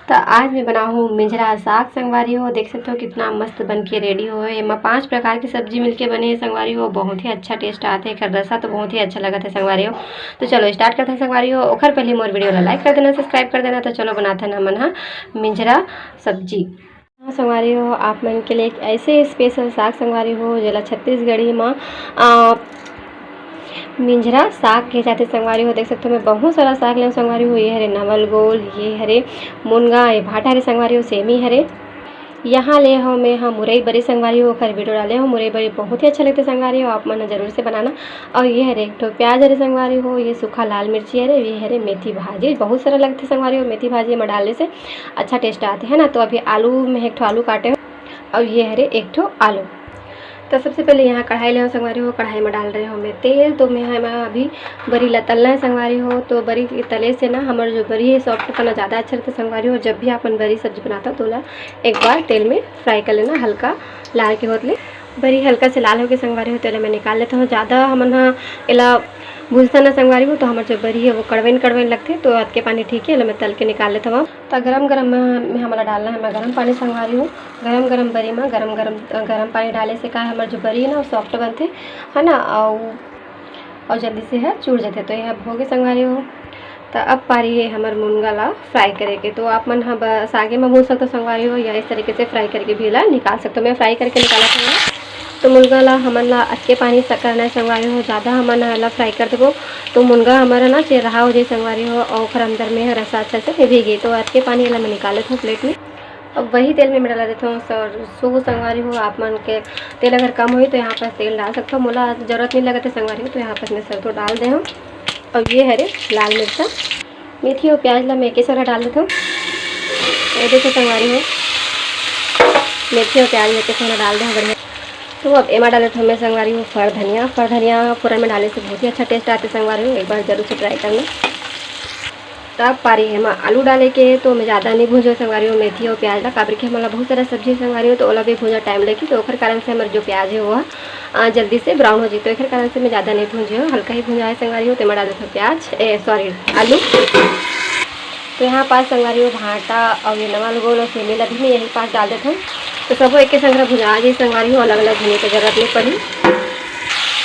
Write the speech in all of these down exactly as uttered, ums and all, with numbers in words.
तो आज मैं बनाहूँ मिंजरा साग संगवारी हो। देख सकते हो कितना मस्त बन के रेडी हो। एमा पांच प्रकार की सब्जी मिलके बने हे संगवारी हो। बहुत ही अच्छा टेस्ट आथे, एकर रसा तो बहुत ही अच्छा लगत है संगवारी हो। तो चलो स्टार्ट करते हैं संगवारी हो। ओखर पहले मोर वीडियो ला लाइक कर देना, सब्सक्राइब कर देना। तो चलो बनाते हैं हमन हा मिंजरा सब्जी। हाँ संगवारी हो, आप मन के लिए एक ऐसे स्पेशल साग संगवारी हो, जेला छत्तीसगढ़ी मा, आ, मिंजरा साग कहे जाथे संगवारी हो। देख सकते हो मैं बहुत सारा साग ले हव संगवारी हो। ये हरे नवल गोल, ये हरे मुनगा, ये भाटा हरे संगवारी हो, सेमी हरे। यहाँ ले हव मैं ह मुरई बरी संगवारी हो, ओखर वीडियो डाले हव। मुरई बरी बहुत ही अच्छा लगथे संगवारी हो, आप मन ह जरूर से बनाना। और ये हरे एक ठो प्याज हरे संगवारी हो, ये सूखा लाल मिर्ची हरे, ये हरे मेथी भाजी, बहुत सारा लगथे संगवारी हो। मेथी भाजी में डालने से अच्छा टेस्ट आथे है ना। तो अभी आलू में एक ठो आलू काटे हव और ये हरे एक ठो आलू। तो सबसे पहले यहाँ कढ़ाई ले हव संगवारी हो, कढ़ाई में डाल रहे हव मैं तेल। तो मैं एमा अभी बरी ला तलना है संगवारी हो। तो बरी के तले से ना हमर जो बरी है सॉफ्ट होना ज़्यादा अच्छा रहता है संगवारी हो। जब भी आप मन बरी सब्जी बनाता हो तो ओला एक बार तेल में फ्राई कर लेना हल्का लाल के होत ले। बरी हल्का से लाल होके संगवारी हो, तो एला मैं निकाल लेता हूँ। ज़्यादा हमन ह एला भूजता ना संगवारी हो, तो हमर जो बरी है वो कड़वेन कड़वेन लगथे। तो अतके पानी ठीक है, एला मैं तल के निकाल लेता हूँ। तो गरम गरम में हमला डालना है मैं गरम पानी संगवारी हो। गरम गरम बरी में गरम गरम, गरम पानी डाले से का है, हमर जो बरी है ना वो सॉफ्ट बनथे है ना, और और जल्दी से ह चूर जथे। तो ये अब होगे संगवारी हो। तो अब पारी है हमर मुनगा ला फ्राई करे के। तो आप मन ह ब-, सागे में भून सकते हो संगवारी हो, या इस तरीके से फ्राई करके भी ला निकाल सकते हो। मैं फ्राई करके निकाला था। तो मुनगा ला हमन ला अतके पानी से करना है संगवारी हो, ज़्यादा हमन ह ला फ्राई कर देबो तो मुनगा हमर ह ना चेरहा हो जाए संगवारी हो, और ओखर अंदर में ह रसा अच्छा से निभेगी। तो अतके पानी ला मैं निकाल लेता हूँ प्लेट में। अब वही तेल में मैं डाला देता हूँ सरसों संगवारी हो। आप मन के तेल अगर कम होई तो यहाँ पर तेल डाल सकते हो, मोला जरूरत नहीं लगत है संगवारी हो, तो यहाँ पर मैं सरसों डाल दे हूँ। और ये हरे लाल मिर्चा, मेथी और प्याज ला मैं एके सारा डाल देता हूँ। ये देखो संगवारी हो, मेथी और प्याज एके सारा डाल दे हूँ बढ़िया। तो अब एमा डाले थे मैं संगवारी हो फर धनिया। फर धनिया फोरन में डाले से बहुत ही अच्छा टेस्ट आते संगवारी हो, एक बार जरूर से ट्राई करना। तब पारी है एमा आलू डाले के, तो मैं ज़्यादा नहीं भूंजो संगवारी हो मेथी और प्याज ला, काबर कि हमन ला बहुत सारा सब्जी संगवारी हो, तो ओला भी भूंजा टाइम लेगी, तो ओखर कारण से हमर जो प्याज है वो, आ, जल्दी से ब्राउन हो जाए, तो एखर कारण से मैं ज़्यादा नहीं भूंजी हूँ, हल्का ही भूंजा है संगवारी हो। तो एमा डाल देते हैं प्याज, ए सॉरी, आलू। तो यहाँ पास संगवारी हो भाटा और ये नवा गोल और सेमी ला भी मैं यही पास डाल देता हूँ। तो सबो एक के संग भुजा जाए संगवारी हो, अलग अलग भूने की जरूरत नहीं पड़ी।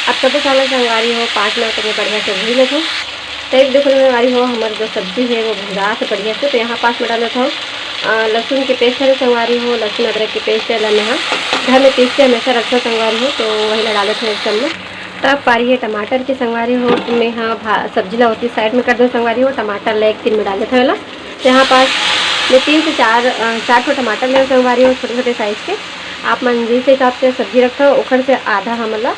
अब सबो सारा संगवारी हो पाँच मिनट में बढ़िया से भून लेते हैं। तो एक देखो संगवारी हो, हमारी जो सब्जी है वो भुजा से बढ़िया से। तो यहाँ पास में डाल देता हूँ अ, लहसुन के पेस्ट है संगवारी हो, लहसुन अदरक के पेस्ट है मैं हाँ घर में पीस के हमेशा रखता संगवारी हो, तो वही ला डालत हूँ एक चम्मच। तब पारी है टमाटर के संगवारी हो, मैं हाँ भा- सब्जी ला होती साइड में कर दो संगवारी हो, टमाटर ला एक तीन में डाल देता हूँ ला। तो यहाँ पास मैं तीन से चार अ, चार ठो टमाटर ले संगवारी हो, छोटे छोटे साइज के। आप मन जिस हिसाब से सब्जी रखता हो ओखर से आधा हमला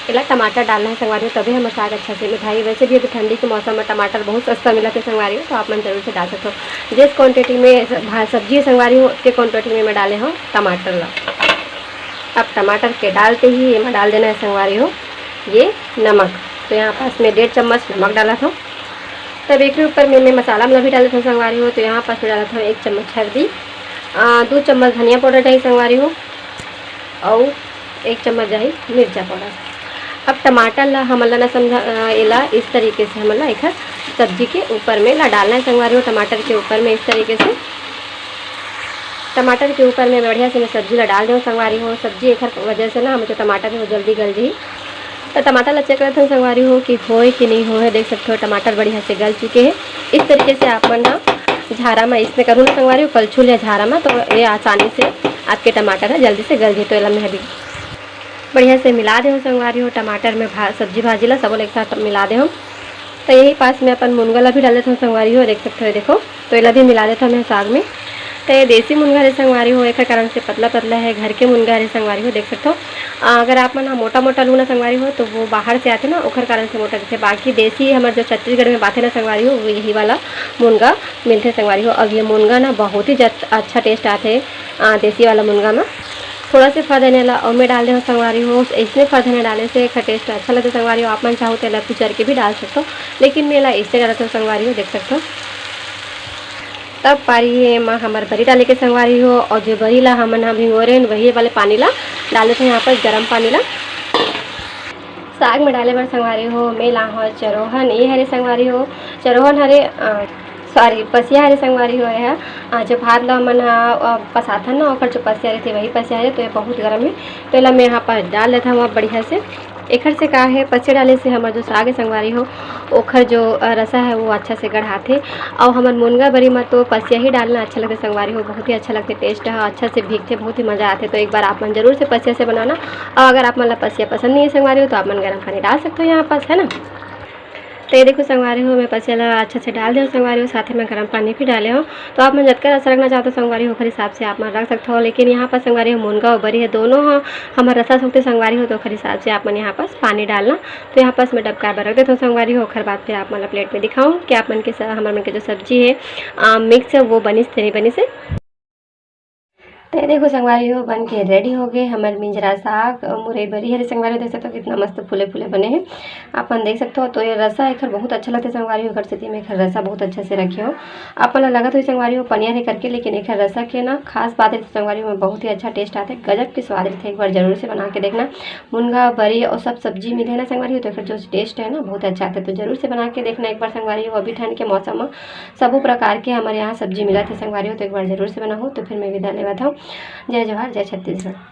एला टमाटर डालना है संगवारी हो, तभी हमर साग अच्छा से मिठाई। वैसे भी अभी ठंडी के मौसम में टमाटर बहुत सस्ता मिलत है संगवारी हो, तो आप मन जरूर से डाल सकते हो। जिस क्वांटिटी में स-, भा-, सब्जी संगवारी हो, उतके क्वांटिटी में मैं डाले हूँ टमाटर ला। अब टमाटर के डालते ही एमा डाल देना है संगवारी हो ये नमक। तो यहाँ पास मैं डेढ़ चम्मच नमक डाला था। तब एक ऊपर में मैं मसाला वाला भी डाले थे संगवारी हो, तो यहाँ पास मैं डाला था एक चम्मच हल्दी, आ, दो चम्मच धनिया पाउडर डाली संगवारी हो, और एक चम्मच जाही मिर्चा पाउडर। अब टमाटर ला हमन ला ना समझा, अ, एला इस तरीके से हमन ला एखर सब्जी के ऊपर में ला डालना है संगवारी हो, टमाटर के ऊपर में इस तरीके से। टमाटर के ऊपर में बढ़िया से मैं सब्जी ला डाल देव संगवारी हो। सब्जी एखर वजह से ना हम जो टमाटर है वो जल्दी गल जाही। तो टमाटर ला चेक करत हन संगवारी हो कि होए कि नहीं होए, देख सकते हो टमाटर बढ़िया से गल चुके हैं। इस तरीके से आप मन ना झारा में इसने करूँ ना संगवारी हो, कलछुल या झारा में, तो ये आसानी से आपके टमाटर है जल्दी से गल जाही। तो एला मैं अभी बढ़िया से मिला दे हूँ संगवारी हो, टमाटर में भा-, सब्जी भाजी ला सबो ला एक साथ मिला दे हूँ। तो यही पास में अपन मुनगा ला भी डाल देता हूँ संगवारी हो, देख सकते हो देखो, तो एला भी मिला देता हूँ मैं साग में। तो ये देसी मुनगा हरे संगवारी हो, एकर कारण से पतला पतला है, घर के मुनगा हरे संगवारी हो, देख सकते हो। आ, अगर आप मन हा मोटा मोटा लूना संगवारी हो तो वो बाहर से आते ना, ओखर कारण से मोटा रहते। बाकी देसी हमर जो छत्तीसगढ़ में बाते ना संगवारी हो, वो यही वाला मुनगा मिलते संगवारी हो। अब ये मुनगा ना बहुत ही जत-, अच्छा टेस्ट आते आ, देसी वाला मुनगा में। थोड़ा से फर धनिया ला और मैं डाल दे हूँ संगवारी हो, इसमें फर धनिया डाले से एकर टेस्ट अच्छा लगता है संगवारी हो। आप मन चाहो तो एला कुचर के भी डाल सकते हो, लेकिन मैं एला ऐसे डालत हूँ संगवारी हो, देख सकते हो। तब पारी है माँ हमर बरी डाले के संगवारी हो, और जो बरी ला हमन हा भिंगोरे हन, वही वाले पानी ला डाल देते हैं यहाँ पर गर्म पानी ला। साग में डाले बर संगवारी हो, मैं ला हो चरोहन, ये हरे संगवारी हो, चरोहन हरे, अ, अरे पसिया हरे संगवारी हो, ये ह, अ, जो भात ला हमन ह, अ, पसाथन ना, ओकर जो पसिया रहिथे, वही पसिया हरे। तो ये बहुत गरम हे, तो एला मैं यहाँ पर डाल देथन अब बढ़िया से। एखर से का हे, पसिया डाले से हमर जो साग हे संगवारी हो, ओखर जो, अ, रसा हे, वो अच्छा से गढ़ाथे। अउ हमर मुनगा बरी म तो पसिया ही डालना अच्छा लगथे संगवारी हो, बहुत ही अच्छा लगथे, टेस्ट ह अच्छा से भीगथे, बहुत ही मजा आथे। तो एक बार आप मन जरूर से पसिया से बनाना। अउ अगर आप मन ला पसिया पसंद नहीं हे संगवारी हो, तो आप मन गरम पानी डाल सकते हो यहाँ पास, है ना। तो ये देखो संगवारी हो, मैं पसिया ला अच्छा से डाल देव संगवारी हो, साथ ही मैं गरम पानी भी डाले हव। तो आप मन जतका रसा रखना चाहते हो संगवारी हो, ओखर हिसाब से आप मन रख सकते हो। लेकिन यहाँ पर संगवारी हो, मुनगा अउ बरी हे, दोनों ह हमर रसा सूखथे संगवारी हो, तो ओखर हिसाब से आप मन यहाँ पास पानी डालना। तो यहाँ पास मैं डबकाए बर रख देथव संगवारी हो, ओखर बाद फिर आप मन ला प्लेट में दिखाऊँ कि आप मन के स-, हमर मन के जो सब्जी हे, अ, मिक्स हे, वो बनिस ते नहीं बनिस हे। तो ये देखो संगवारी हो, बन के रेडी हो गए हमर मिंजरा साग, अ, मुरई बरी हरे संगवारी हो, देख सकते हो कितना मस्त फूले फूले बने हे, आप मन देख सकते हो। तो ये रसा एखर बहुत अच्छा लगथे संगवारी हो, एखर सेती मैं एखर रसा बहुत अच्छा से रखे हो। आप मन ला लगत होही संगवारी हो पनिया हे करके, लेकिन एखर रसा के ना खास बात रहिथे संगवारी हो, बहुत ही अच्छा टेस्ट आथे, गजब के स्वाद रहिथे। एक बार जरूर से बना के देखना। मुनगा, बरी अउ सब सब्जी मिले ना संगवारी हो, तो एखर जो टेस्ट हे ना बहुत अच्छा आथे। तो जरूर से बना के देखना एक बार संगवारी हो। अभी ठंड के मौसम म सबो प्रकार के हमर यहाँ सब्जी मिलत हे संगवारी हो, तो एक बार जरूर से बनाहू। तो फिर मैं विदा लेवत हव। जय जोहार, जय छत्तीसगढ़।